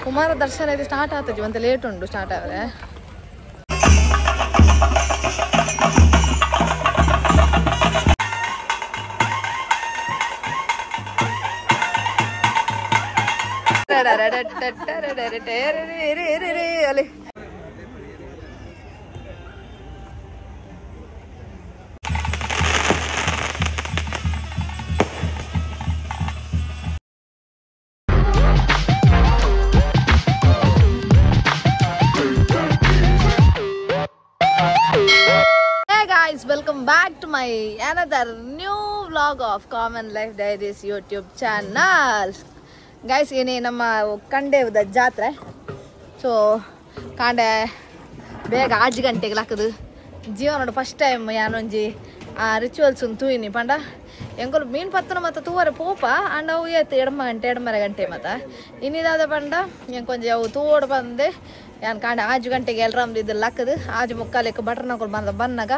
ಕುಮಾರ ದರ್ಶನ ಇದು ಸ್ಟಾರ್ಟ್ ಆಗ್ತದೆ ಒಂದು ಲೇಟ್ ಉಂಟು ಸ್ಟಾರ್ಟ್ ಆದರೆ. ಅಲ್ಲಿ welcome back to my another new vlog of Common Life Diaries YouTube channel. Guys, ಏನೇ ನಮ್ಮ ಕಂಡೇವದ ಜಾತ್ರೆ. ಸೊ ಕಾಂಡೆ ಬೇಗ 5 ಗಂಟೆಗೆ ಲಾಕದು ಜೀವನೋಡು ಫಸ್ಟ್ ಟೈಮ್ ಯಾನೊಂಜಿ ಆ ರಿಚುವಲ್ಸ್ ತೂಯಿನಿ ಪಂಡ ಎಂಕೊಲು ಮೀನು ಪತ್ತನ ಮತ್ತು ತೂವರೆ ಪೋಪ ಅಂಡ್ ಅವು ಏತ್ ಎಡಮ ಗಂಟೆ ಎಡಮರೆ ಗಂಟೆ ಮತ್ತು ಇನ್ನಿದಾದ ಪಂಡ ಎಂಕೊಂಜಿ ಅವು ತೂವೋಡು ಬಂದೆ ಯಾನ್ ಕಾಂಡೆ 5 ಗಂಟೆಗೆ ಎಲ್ರಮ್ದು ಇದು ಲಾಕದು 5:45 ಬಟರ್ನಕೊಲು ಬಂದ ಬನ್ನಾಗ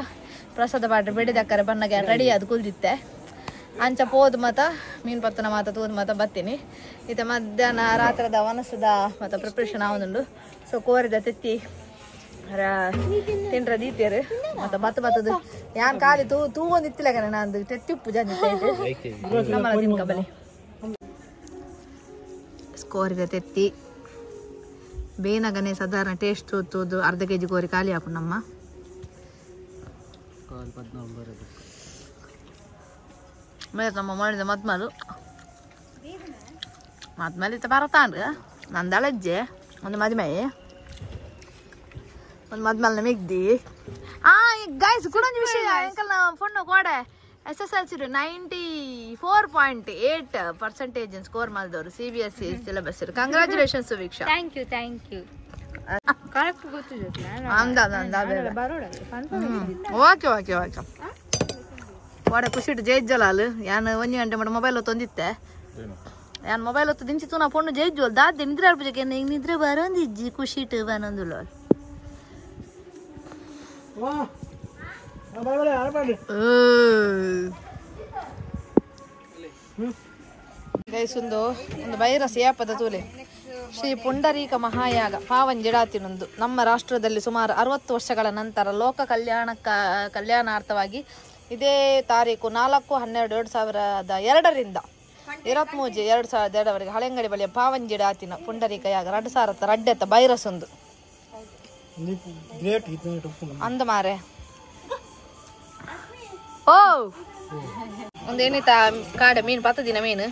ಪ್ರಸಾದ ಪಾಟ್ರೆ ಬೆಡಿದಕ್ಕರೆ ಬನ್ನಾಗ ರೆಡಿ ಅದು ಕುಲ್ದಿತ್ತೆ ಅಂಚ ಪೋದು ಮತ ಮೀನು ಪತ್ತನ ಮಾತ ತೂದು ಮತ ಬತ್ತೀನಿ. ಇತ್ತ ಮಧ್ಯಾಹ್ನ ರಾತ್ರದ ವನಸದ ಮತ್ತು ಪ್ರಿಪ್ರೇಷನ್ ಆವೊಂದುಂಡು. ಸೊ ಕೋರಿದ ತೆತ್ತಿ ತಿಂಡ್ರ ದೀತೇರು ಮತ್ತು ಬತ್ತ ಬತ್ತದು ಯಾನ್ ಖಾಲಿ ತೂ ತೂ ಒಂದು ಇತ್ತಿಲ್ಲ ಕಣ ನಾನು ತೆತ್ತಿ ಉಪ್ಪು ಜಾಸ್ತಿ ನಮ್ಮಲ್ಲ ತಿನ್ಕ ಬಲಿ. ಕೋರಿದ ತೆತ್ತಿ ಬೇನಗನೆ ಸಾಧಾರಣ ಟೇಸ್ಟ್ ತೂದು ಅರ್ಧ ಕೆ ಜಿ ಕೋರಿ ಖಾಲಿ ಹಾಕು ನಮ್ಮ ಮೇಲೆ ನಮ್ಮ ಮಾಡಿದ ಮದ್ಮಲು ಮದ್ಮಲ್ ಇತ್ತ ಬರತಾಂಡ್ ನಂದಳಜ್ಜೆ ಒಂದು ಮದುಮೆ ಒಂದು ಮದ್ಮಲ್ನ ಮಿಗ್ದಿ. ಆ ಗೈಸ್ ಕುಡೊಂಜಿ ವಿಷಯ ಅಂಕಲ್ ಫೋನ್ ಕೋಡೆ SSLC 94.8% score ಮಾಡಿದವರು CBSE syllabus. Congratulations Suviksha. Thank you thank you. Correct ಗೊತ್ತಿದೆ. ಓಕೆ ಓಕೆ ಓಕೆ ವಾಡೆ ಖುಷಿ ಜೈಜ್ಜಲಾಲ್ ಯಾನ್ 1 ಗಂಟೆ ಮಾಡಿ ಮೊಬೈಲ್ ಹೊತ್ತೊಂದಿತ್ತೆ ಯಾನ್ ಮೊಬೈಲ್ ಹೊತ್ತು ದಿಂಚಿತ್ತು ನಾ ಫೋನ್ ಜೈಜ್ವಲ್ ದಾದೆ ನಿದ್ರೆ ಅರ್ಪಜಕ್ಕೆ ಈಗ ನಿದ್ರೆ ಬರೋಂದಿಜ್ಜಿ ಖುಷಿ ಇಟ್ಟು ಬನ್ನೊಂದುಲ್ಲ. ಗೈಸ್ ಒಂದು ಒಂದು ವೈರಸ್ ಏಪದ ತೂಲೆ ಶ್ರೀ ಪುಂಡರೀಕ ಮಹಾಯಾಗ ಪಾವಂಜಿಡಾತಿನೊಂದು ನಮ್ಮ ರಾಷ್ಟ್ರದಲ್ಲಿ ಸುಮಾರು 60 ವರ್ಷಗಳ ನಂತರ ಲೋಕ ಕಲ್ಯಾಣಾರ್ಥವಾಗಿ ಇದೇ ತಾರೀಕು 4/12/2002ರಿಂದ 23/2002ವರೆಗೆ ಹಳೆಂಗಡಿ ಬಳಿಯ ಪಾವಂಜಿಡಾತಿನ ಪುಂಡರೀಕ ಯಾಗ 2000 ರಡ್ಡೆತ್ತ ವೈರಸ್ ಒಂದು ಅಂದ ಮಾರೆ. ಓ ಒಂದು ಏನಿತ ಕಾಡೆ ಮೀನು ಪತ್ತು ದಿನ ಮೀನು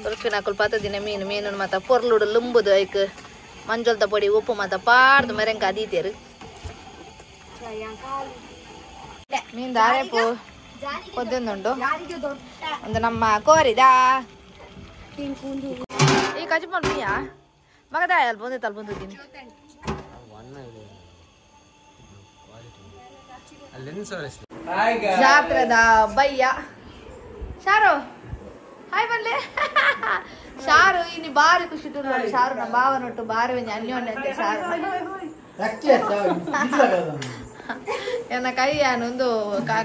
ತುರುಪಿನಾಕುಲು ಪತ್ತು ದಿನ ಮೀನು ಮೀನು ಮತ್ತ ಪೊರ್ಲುಡು ಲುಂಬುದು ಐಕ್ ಮಂಜೊಲ್ದ ಪೊಡಿ ಉಪ್ಪು ಮತ್ತ ಪಾಡ್ದು ಮೆರೆಂಕ ಅದೀತೇರು ಮೀನು ದಾರೆಪು ಕೊದ್ದೊಂದುಂಡು ಒಂದು ನಮ್ಮ ಕೋರಿದ ಈ ಕಜು ಮೀಯಾ ಮಗದ ಅಲ್ಲಿ ಬಂದಿತ್ತು ಅಲ್ಲಿ ಬಂದಿದ್ದೀನಿ. ಜಾತ್ರದ ಬಯ್ಯ ಶಾರು ಹಾಯ್ ಬನ್ಲೆ ಶಾರು ಇನ್ನು ಬಾರಿ ಖುಷಿ ನೋಡಿ ಶಾರು ನಮ್ಮ ಭಾವನೊಟ್ಟು ಬಾರಿ ಒಂಜಿ ಅನ್ಯೋನ್ಯತೆ ಶಾರು ಎನ್ನ ಕೈ ಒಂದು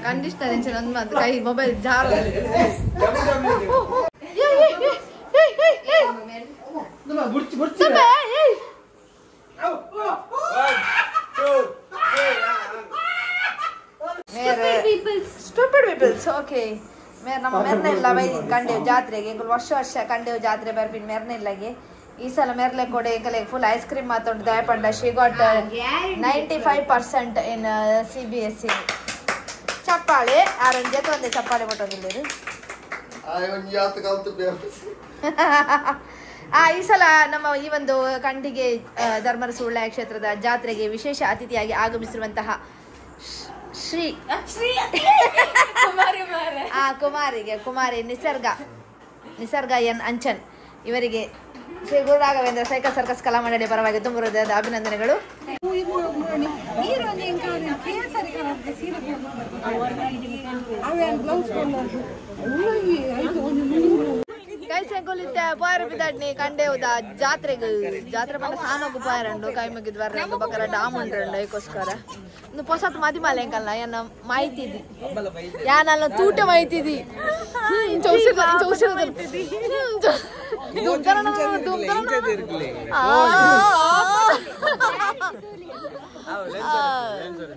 ಕಂಡೀಷನರ್ ಎಂಚಿನ ಒಂದು ಮಂತ್ ಕೈ ಮೊಬೈಲ್ ಜಾರು ಸ್ಟೂಪಿಡ್ ಪೀಪಲ್ಸ್. ಓಕೆ ಮೇರೆ ನಮ್ಮ ಮೆರ್ನೆಲ್ಲ ಬೈದಿದ್ದು ಕಂಡೇವು ಜಾತ್ರೆಗೆ ಎಂಕುಲು ವರ್ಷ ವರ್ಷ ಕಂಡೇವು ಜಾತ್ರೆ ಬರ್ಪಿನ ಮೆರ್ನೆಲ್ಲಾಗೆ ಈ ಸಲ ಮೆರ್ಲೆ ಕೊಡೆ ಎಂಕಲೆ ಫುಲ್ ಐಸ್ ಕ್ರೀಮ್ ಮಾತೊಂಡು ದಯಪಂಡ she got 95% in CBSE. ಚಪ್ಪಾಳೆ ಆರೊಂದು ಜೊತೆ ಒಂದೇ ಚಪ್ಪಾಳೆ ಕೊಟ್ಟೊಂದಿಲ್ಲ. ಈ ಸಲ ನಮ್ಮ ಈ ಒಂದು ಖಂಡಿಗೆ ಧರ್ಮರಸು ಉಳ್ಳಾಯ ಕ್ಷೇತ್ರದ ಜಾತ್ರೆಗೆ ವಿಶೇಷ ಅತಿಥಿಯಾಗಿ ಆಗಮಿಸಿರುವಂತಹ ಶ್ರೀ ಕುಮಾರಿಗೆ ಕುಮಾರಿ ನಿಸರ್ಗ ನಿಸರ್ಗ ಎನ್ ಅಂಚನ್ ಇವರಿಗೆ ಶ್ರೀ ಗುರು ರಾಘವೇಂದ್ರ ಸೈಕಲ್ ಸರ್ಕಸ್ ಕಲಾಮಂಡಳಿ ಪರವಾಗಿ ತುಂಬ ಹೃದಯದ ಅಭಿನಂದನೆಗಳು. ಗಾಯ್ಸ್ ಎಂಕೊಲಿತ್ತೆ ಪೋಯರ ಬಿದ್ದಾಡ್ನಿ ಕಂಡೇವುದ ಜಾತ್ರೆಗೆ ಜಾತ್ರೆ ಪಂಡ ಸಾನೋಗು ಪೋಯರಂಡು ಕೈ ಮುಗಿದ್ ಬರ್ರಂಡು ಬಕರ ಡಾಮ್ ಉಂಡ್ರಂಡು ಐಕೋಸ್ಕರ ಇನ್ನು ಪೊಸತ್ ಮದಿ ಮಾಲೆ ಎಂಕಲ್ನ ಏನ ಮಾಹಿತಿ ಇದಿ ಯಾನಲ್ಲ ತೂಟ ಮಾಹಿತಿ ಇದಿ ಇಂಚ ಉಸಿರು ಇಂಚ ಉಸಿರು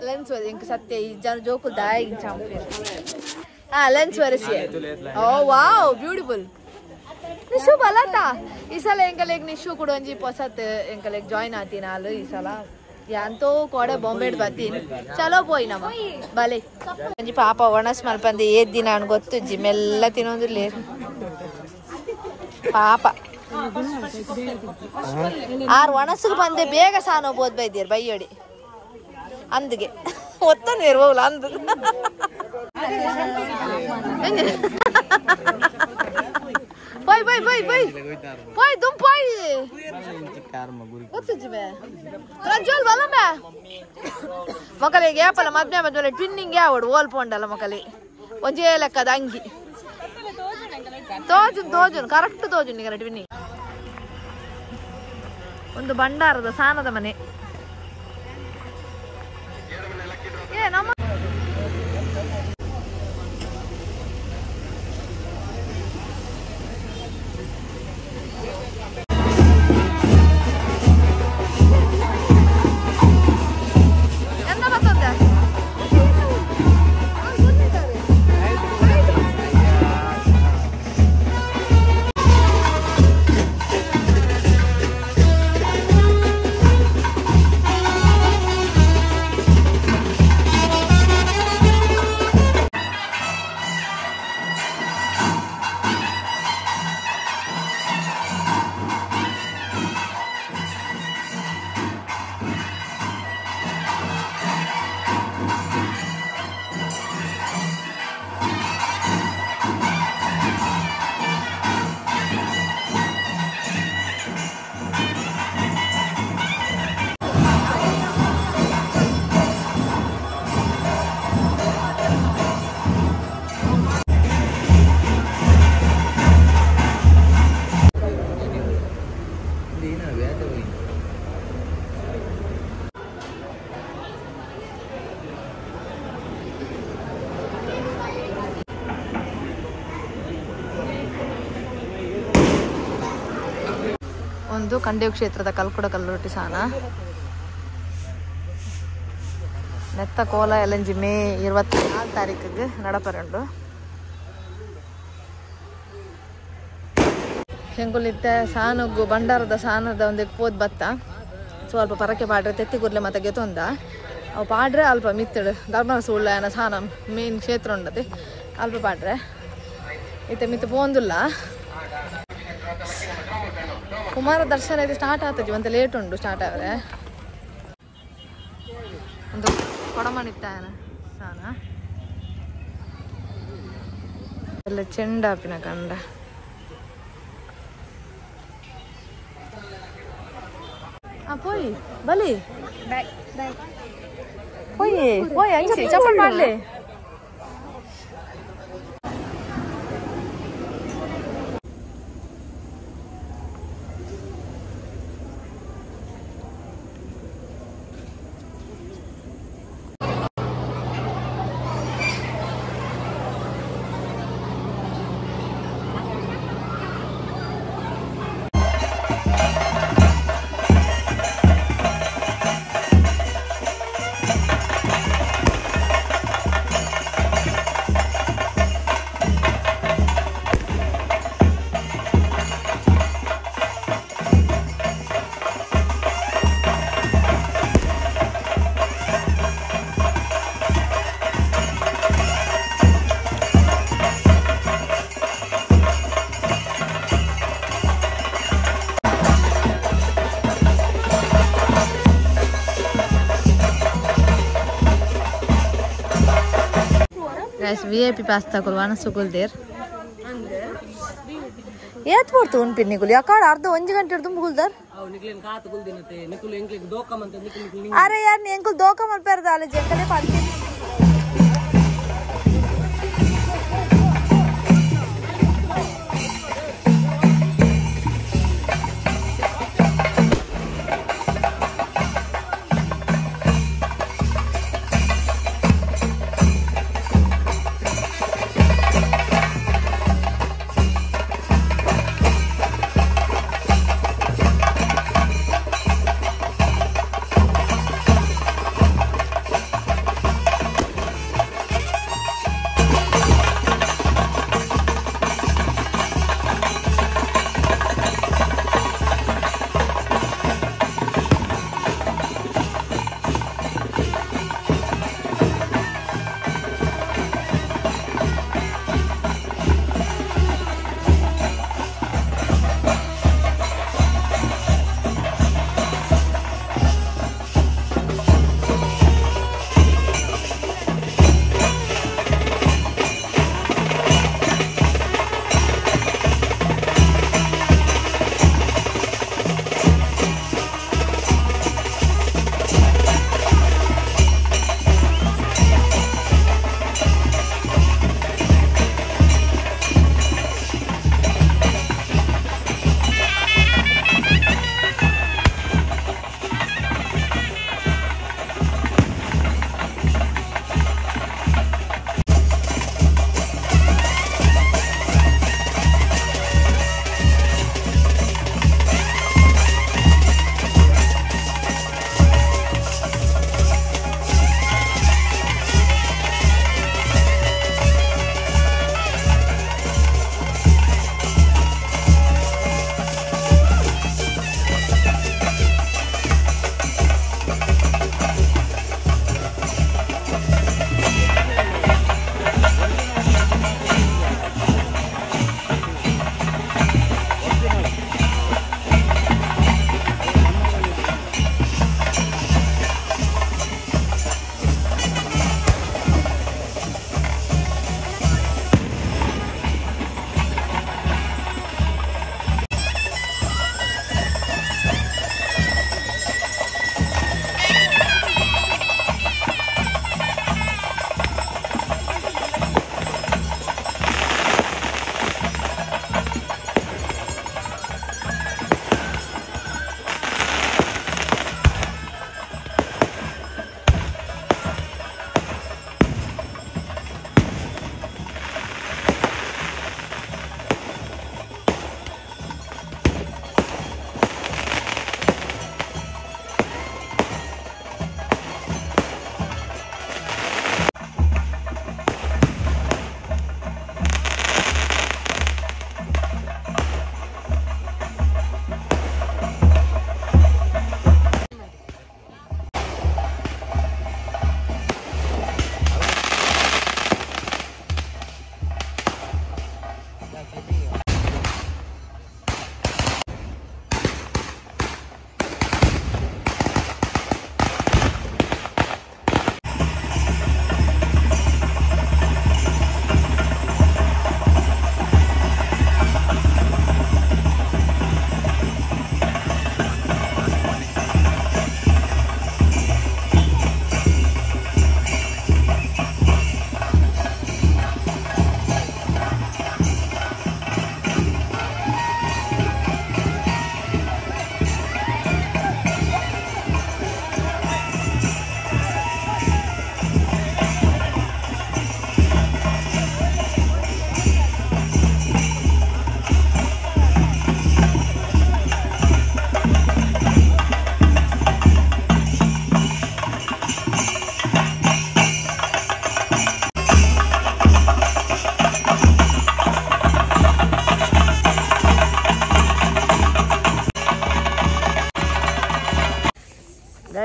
ಲೆನ್ಸ್ ಇಂಕ ಸತ್ಯ ಈ ಜನ ಜೋಕು ದಾಯಿ ಚಾಂಪಿಯನ್. ಹಾ ಲೆನ್ಸ್ ವರೆಸಿ. ಓ ವಾವ್ ಬ್ಯೂಟಿಫುಲ್ ನಿಶು ಬಲತಾ ಈ ಸಲ ಎಂಕಲೆಗ್ ನಿಶು ಕೂಡ ಒಂಜಿ ಪೊಸತ್ ಎಂಕಲೆಗ್ ಜಾಯಿನ್ ಆತೀನಿ ನಾಲು ಈ ಸಲ ಯಾಂತೋ ಕೋಡೆ ಬಾಂಬೆ ಬರ್ತೀನಿ ಚಲೋ ಪೋಯ್ ನಮ್ಮ ಬಲೆ ಒಂಜಿ ಪಾಪ ಒಣಸ್ ಮಲ್ಪಂದೆ ಏದ್ ದಿನ ಅನ್ ಗೊತ್ತುಜ್ಜಿ ಮೆಲ್ಲ ತಿನ್ನೊಂದಿಲ್ಲ ಪಾಪ ಆರು ಒಣಸಿಗೆ ಬಂದೆ ಬೇಗ ಸಾನೋ ಬೋದ್ ಬೈದೀರ್ ಬೈಯೋಡಿ ಅಂದಿಗೆ ಒತ್ತನೇ ಇರ್ಬೋಲ್ಲ ಅಂದು ಪೋಯ್ ಪೋಯ್ ಪೋಯ್ ಪೋಯ್ ಪೋಯ್ ದುಮ್ ಪೋಯ್ ಗೊತ್ತಿಜ್ಜಿ ಬೇ ಪ್ರಜ್ವಲ್ ಬಲಂಬೆ ಮಕ್ಕಳಿಗೆ ಏಪಲ ಮದ್ಮೆ ಮದ್ಮೇಲೆ ಟ್ವಿನ್ನಿಂಗ್ ಯಾವಡು ಓಲ್ ಪೋಂಡಲ್ಲ ಮಕ್ಕಳಿ ಒಂಜೇ ಲೆಕ್ಕದ ಅಂಗಿ ತೋಜುನ್ ತೋಜುನ್ ಕರೆಕ್ಟ್ ತೋಜುನ್ ಈಗ ಟ್ವಿನ್ನಿಂಗ್. ಒಂದು ಭಂಡಾರದ ಸಾನದ ಮನೆ ಏ ನಮ್ಮ ಒಂದು ಕಂಡೇವು ಕ್ಷೇತ್ರದ ಕಲ್ಕುಡ ಕಲ್ಲುರೊಟ್ಟಿ ಸಾನ ನೆತ್ತ ಕೋಲ ಎಲಂಜಿ ಮೇ 24 ತಾರೀಕಿಗೆ ನಡಪರಂಡು. ಹೆಂಗುಲಿತ್ತೆ ಸಾನಗು ಭಂಡಾರದ ಸಾನದ ಒಂದು ಪೋದ್ ಬತ್ತ ಸ್ವಲ್ಪ ಪರಕೆ ಪಾಡ್ರೆ ತೆತ್ತಿ ಗುರ್ಲೆ ಮತ್ತೆ ಗೆತೊಂದ ಅವು ಪಾಡ್ರೆ ಅಲ್ಪ ಮಿತ್ತಡು ಧರ್ಮಸೂಳ್ಳ ಏನ ಸಾನ ಮೇನ್ ಕ್ಷೇತ್ರ ಉಂಡತೆ ಅಲ್ಪ ಪಾಡ್ರೆ ಇತ್ತೆ ಮಿತ್ತು ಪೋಂದುಲ್ಲ. ಕುಮಾರ ದರ್ಶನ ಇದು ಸ್ಟಾರ್ಟ್ ಆಗ್ತದೆ ಒಂದು ಲೇಟ್ ಉಂಟು ಸ್ಟಾರ್ಟ್ ಆದರೆ. ಒಂದು ಕೊಡಮಣಿತ್ತಾಯನ ಸಾನ ಎಲ್ಲ ಚೆಂಡಾಪಿನ ಕಂಡ ಪೋಯ್ ಬಲಿ ಪೋಯ್ ಪೋಯ್ ಅಂಚೆ ಚಪ್ಪಲ್ ಮಾಡಲಿ. ಗೈಸ್ VIP pass ತಗೊಳ್ಳುವ ಸುಗುಲ್ದೇರ್ ಏತ್ ಪೋರ್ತು ಉನ್ಪಿ ನಿಕುಲು ಯಾಕಾಡ ಅರ್ಧ 1 ಗಂಟೆ ಹಿಡ್ದು ಮುಗುಲ್ದಾರ್. ಅರೆ ಯಾರ್ ಎಂಕುಲ್ ದೋಕ ಮಲ್ಪೆರ್ದ ಅಲ್ಲ ಜಂಕಲೆ ಪಾಡ್ಕೆ.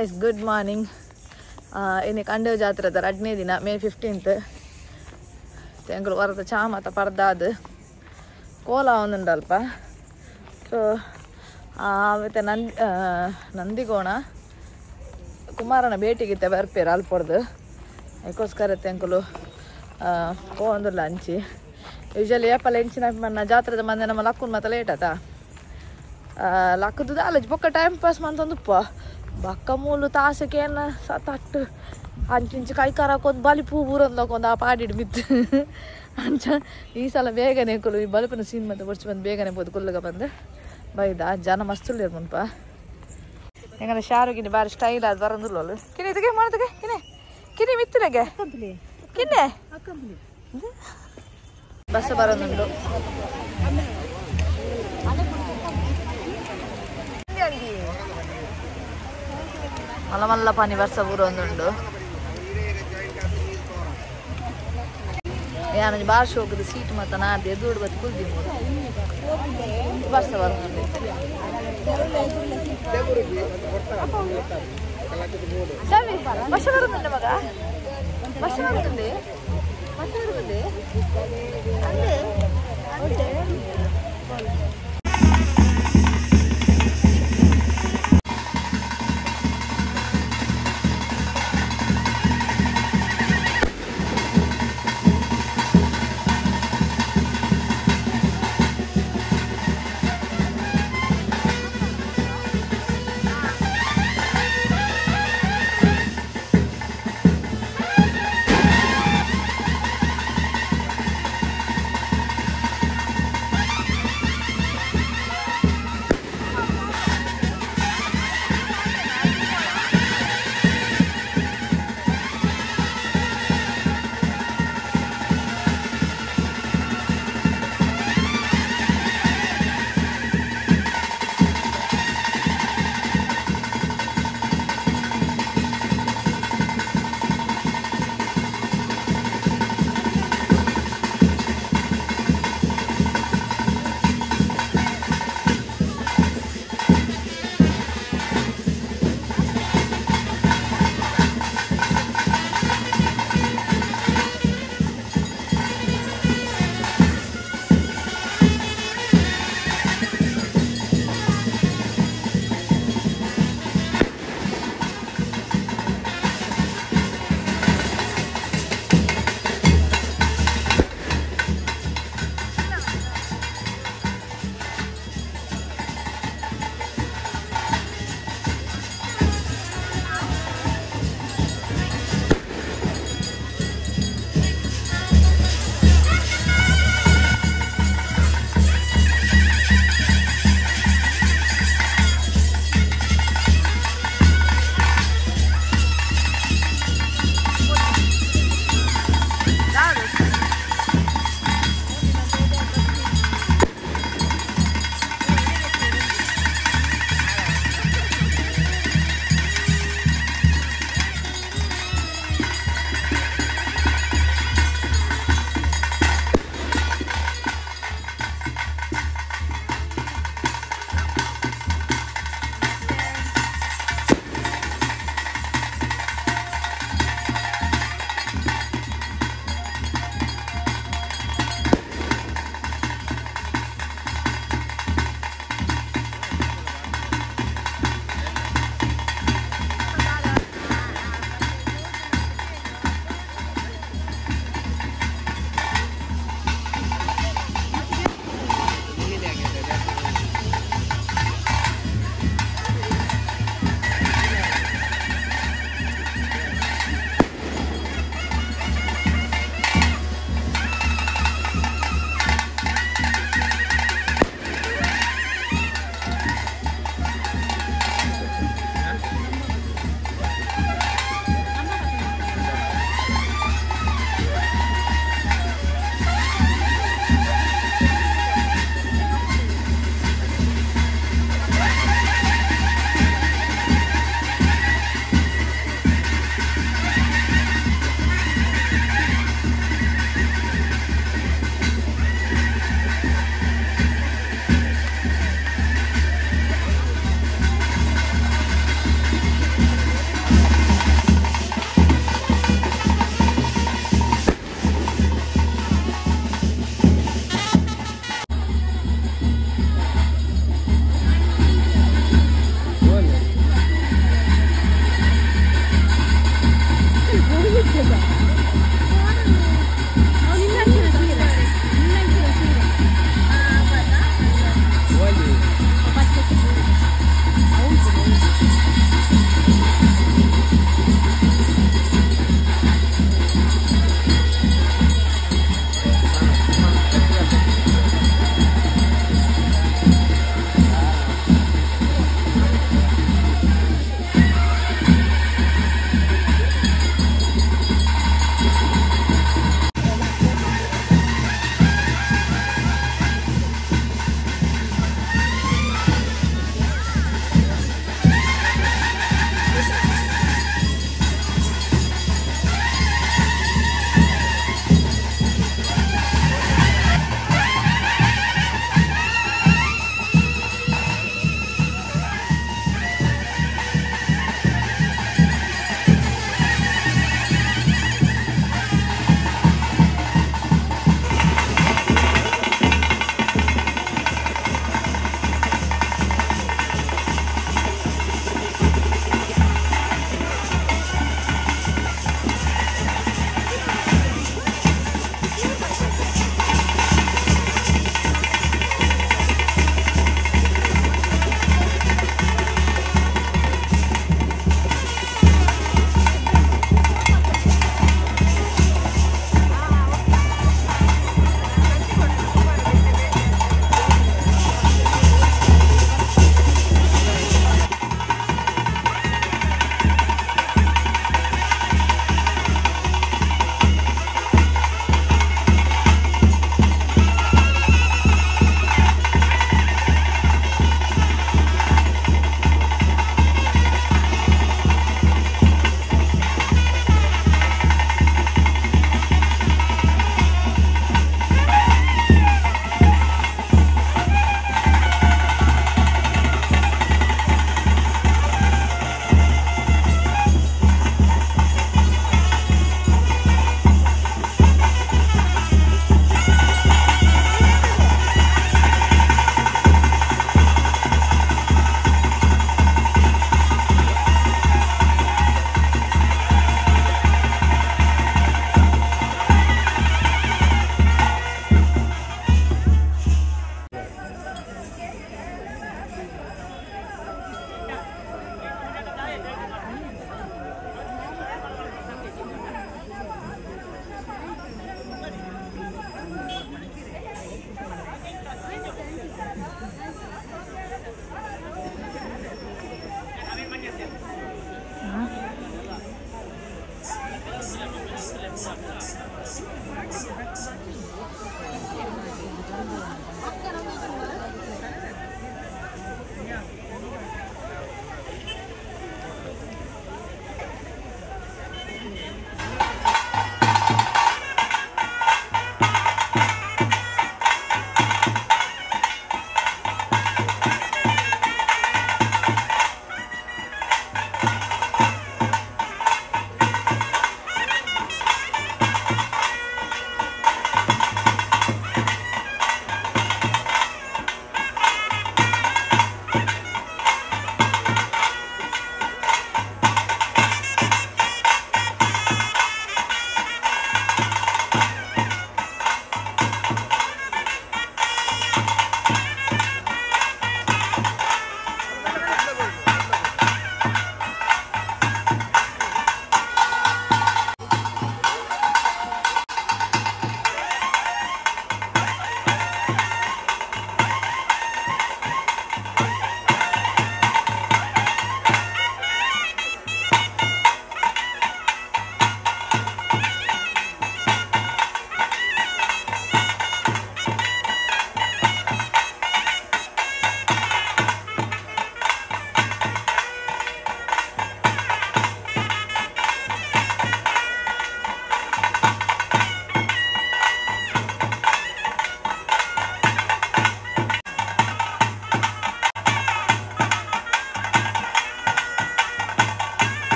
Guys good morning. ಇನ್ನು ಕಂಡೇವು ಜಾತ್ರೆ ಅದ 2ನೇ ದಿನ ಮೇ 15 ತೆಂಗುಲು ವರದ ಚಾ ಮಾತ ಪರ್ದಾದು ಕೋಲ ಒಂದುಂಡಲ್ಪ. ಸೊ ಅವತ್ತೆ ನಂದಿಗೋಣ ಕುಮಾರನ ಭೇಟಿಗಿತ್ತೆ ಬರ್ಪೇರು ಅಲ್ಪೊಡ್ದು ಅದಕ್ಕೋಸ್ಕರ ತೆಂಕುಲು ಪೋಂದುಲ್ಲ ಅಂಚಿ. ಯೂಶಲಿ ಏಪಲ ಎಂಚಿನ ಮನ್ನ ಜಾತ್ರೆದ ಮಂದೆ ನಮ್ಮ ಲಕ್ಕುನ್ ಮಾತ ಲೇಟ್ ಆತ ಲಕ್ಕದು ದಾಲಜ್ ಬೊಕ್ಕ ಟೈಮ್ ಪಾಸ್ ಮಂತೊಂದುಪ್ಪ ಬಕ್ಕ ಮೂಲು ತಾಸಕೇನ ಸತಟ್ಟು ಅಂಚಿಂಚು ಕೈ ಕಾರಕ್ಕೊಂದು ಬಲಿಪು ಊರೊಂದು ಆ ಪಾಡಿಡು ಮಿತ್ತು ಅಂಚ. ಈ ಸಲ ಬೇಗನೆ ಕುಲು ಈ ಬಲಿಪಿನ ಸೀನ್ ಮತ್ತೆ ಬೊರ್ಚು ಬಂದು ಬೇಗನೆ ಬೋದು ಕುಲ್ಲಗ ಬಂದು ಬೈದ ಜನ ಮಸ್ತ್ ಮುನ್ಪ. ಹೆಂಗಂದ್ರೆ ಶಾರುಗಿನಿ ಬಾರಿ ಸ್ಟೈಲ್ ಅದು ಬರಂದಿಲ್ಲ. ಕಿನಿ ಇದಕ್ಕೆ ಮಾಡೋದಕ್ಕೆ ಕಿನೆ ಕಿನಿ ಮಿತ್ತಿನಗೆ ಕಿನ್ನೆ ಬಸ್ ಬರೋದುಂಟು. ಮಲ್ಲ ಮಲ್ಲ ಪಾನಿ ವರ್ಷ ಬೂರೊಂದುಂಡು. ಯಾನೊಂಜಿ ಬಾರ್ ಶೋಕದ ಸೀಟ್ ಮತ್ತ ನಾಡ್ದು ಎದುರು ಬತ್ತು ಕುಲ್ದಿ ವರ್ಷ ಬರೋದುಂಡು. ವರ್ಷ ಬರೋದುಂಡು ಮಗ, ವರ್ಷ ಬರೋದುಂಡೆ, ವರ್ಷ ಬರೋದುಂಡೆ ಅಂದೆ ಅಂದೆ.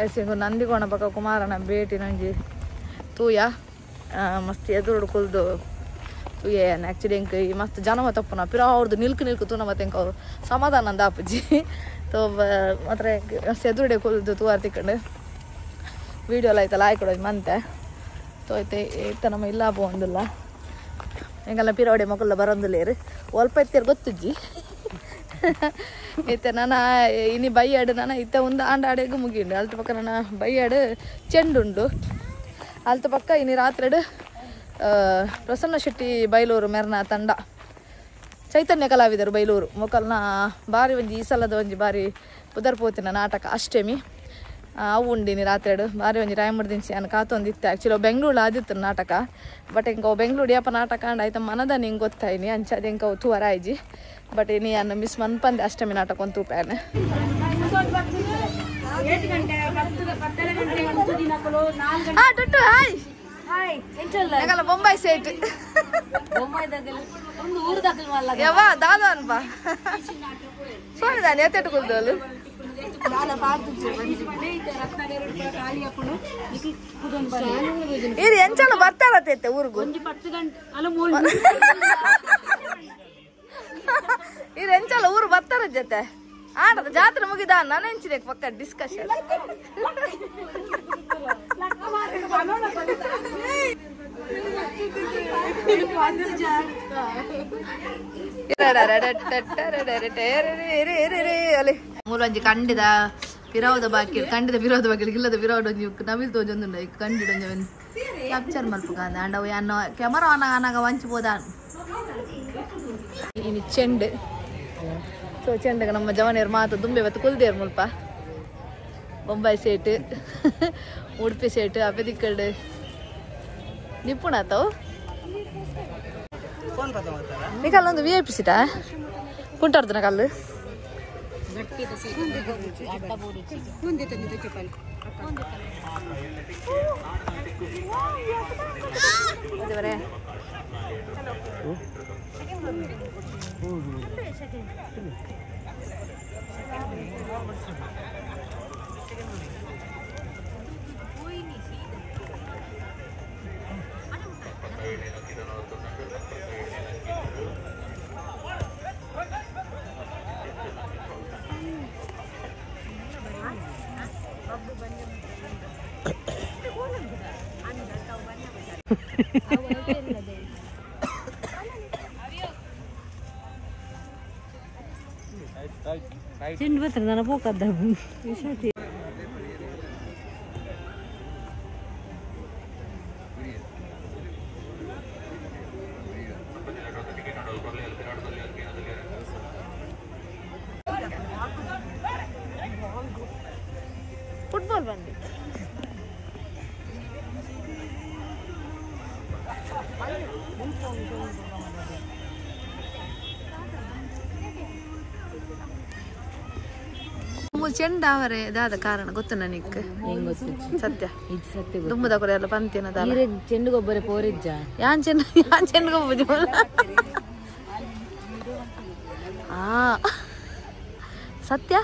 ಗೈಸ್ ಇಂಗು ನಂದಿಕೋಣ ಪಕ್ಕ ಕುಮಾರನ ಭೇಟಿ ನಂಜಿ ತೂಯ ಮಸ್ತ್ ಎದುರುಡು ಕುಲ್ದು ತೂಯೆ ಆ್ಯಕ್ಚುಲಿ ಎಂಕ್ ಈ ಮಸ್ತ್ ಜನ ತಪ್ಪುನ ಪಿರ ಅವ್ರದ್ದು ನಿಲ್ಕು ನಿಲ್ಕು ತೂನ ಮತ್ತೆ ಎಂಕ್ ಅವರು ಸಮಾಧಾನ ಅಂದ ಆಪುಜಿ ತೋ ಮಾತ್ರ ಮಸ್ತ್ ಎದುರುಡೆ ಕುಲ್ದು ತೂವಾರ್ ತಿಕ್ಕಂಡು ವೀಡಿಯೋ ಎಲ್ಲ ಐತಲ್ಲ ಆಯ್ಕೊಡೋದು ಮಂತೆ ತೋ ಐತೆ ಇತ್ತ ನಮ್ಮ ಇಲ್ಲ ಪೋಂದಿಲ್ಲ ಎಂಗೆಲ್ಲ ಪಿರೋಡೆ ಮೊಕಲ್ಲ ಬರೋಂದಿಲ್ಲೇರು ಒಲ್ಪ ಎತ್ತೇರು ಗೊತ್ತುಜ್ಜಿ ಇತ್ತೆ ನಾನು ಇನಿ ಬೈಯಾಡು ನಾನು ಇತ್ತ ಒಂದು ಆಂಡ ಆಡೆಗೂ ಮುಗಿಂಡು ಅಲ್ತ ಪಕ್ಕ ನನ್ನ ಬೈಯಾಡು ಚೆಂಡುಂಡು ಅಲ್ತ ಪಕ್ಕ ಇನಿ ರಾತ್ರಿಡು ಪ್ರಸನ್ನ ಶೆಟ್ಟಿ ಬೈಲೂರು ಮೆರ್ನ ತಂಡ ಚೈತನ್ಯ ಕಲಾವಿದರು ಬೈಲೂರು ಮೊಕಲ್ನ ಬಾರಿ ಒಂಜಿ ಈ ಸಲದ ಒಂಜಿ ಬಾರಿ ಪುದರ್ಪೋತಿನ ನಾಟಕ ಅಷ್ಟಮಿ ಅವು ಉಂಡಿನಿ ರಾತ್ರಿಡು ಬಾರಿ ಒಂಜಿ ಟೈಮ್ ಹಿಡ್ದಿಂಚಿ ನಾನು ಕಾತೊಂದಿತ್ತೆ ಆ್ಯಕ್ಚುಲಿ ಅವು ಬೆಂಗ್ಳೂರು ಆದಿತ್ತು ನಾಟಕ ಬಟ್ ಎಂಕ ಅವು ಬೆಂಗ್ಳೂರು ಯಪ್ಪ ನಾಟಕ ಅಂಡ್ ಆಯ್ತು ಮನದ ನಿಂಗೆ ಗೊತ್ತಾಯ್ನಿ ಅಂಚ ಎಂಕ ಅವು ತೂವರ ಆಯ್ಜಿ ಬಟ್ ಇನಿ ಅನ್ನ ಮಿಸ್ ಮನ್ಪಂದೆ ಅಷ್ಟಮಿ ನಾಟಕ ಒಂದು ತೂಪಾನೆ ಬೊಂಬಾಯಿ ಸೇಟ್ ಯವ್ವ ದಾದ ಅನ್ಪ ಸೋನಿದಾನೆ ಎತ್ತೆಟ್ಟು ಕುಲ್ದೋಲು ಇದು ಎಂಚನ ಬರ್ತಾರತ್ತೆ ಊರಿಗೂ ಇದು ಎಂಚಲ್ಲ ಊರು ಬರ್ತಾರ ಜೊತೆ ಆಟದ ಜಾತ್ರೆ ಮುಗಿದ ನಾನು ಎಂಚಿನ ಪಕ್ಕ ಡಿಸ್ಕಷನ್ ಮೂಲೊಂಜಿ ಕಂಡಿದ ಪಿರವದ ಬಾಕಿ ಕಂಡಿದ ಪಿರವದ ಬಾಕಿ ಇಲ್ಲದ ಪಿರವಡ ಒಂಜಿ ನವಿಲ್ ತೋಜೊಂದುಂಡು ಕಂಡಿಡ ಒಂಜಿ ಕ್ಯಾಪ್ಚರ್ ಮಲ್ಪುಗ ಅಂಡ ಅನ್ನ ಕ್ಯಾಮರಾ ಅನಾಗ ವಂಚಬೋದ ಇನಿ ಚೆಂಡು ಸೊ ಚೆಂಡಗ ನಮ್ಮ ಜವನಿಯರು ಮಾತು ದುಂಬೆ ಬತ್ತು ಕುಲ್ದೇರು ಮುಲ್ಪ ಬೊಂಬಾಯಿ ಸೇಟು ಉಡುಪಿ ಸೇಟು ಅಪೆದಿಕ್ಕಡು ನಿಪುಣ ಆತವು ನಿಕಲ್ಲೊಂದು ವಿ I P ಸೀಟಾ ಕುಂಟಾರ್ದನ ಕಲ್ಲು ಚೆಂಡು ಬರ್ತಾರೆ ನಾನು ಪೋಕದ್ದ ಫುಟ್ಬಾಲ್ ಬಂದಿ ಚೆಂಡಾವರೆ ದಾದ ಕಾರಣ ಗೊತ್ತು ನನಗೆ ಸತ್ಯ ದುಂಬದ ಕೊರೆ ಎಲ್ಲ ಪಂತಿನ ಚೆಂಡು ಗೊಬ್ಬರ ಪೋರಿಜ್ಜ ಯಾನ್ ಚೆಂಡು ಯಾನ್ ಚೆಂಡು ಗೊಬ್ಬರ ಆ ಸತ್ಯ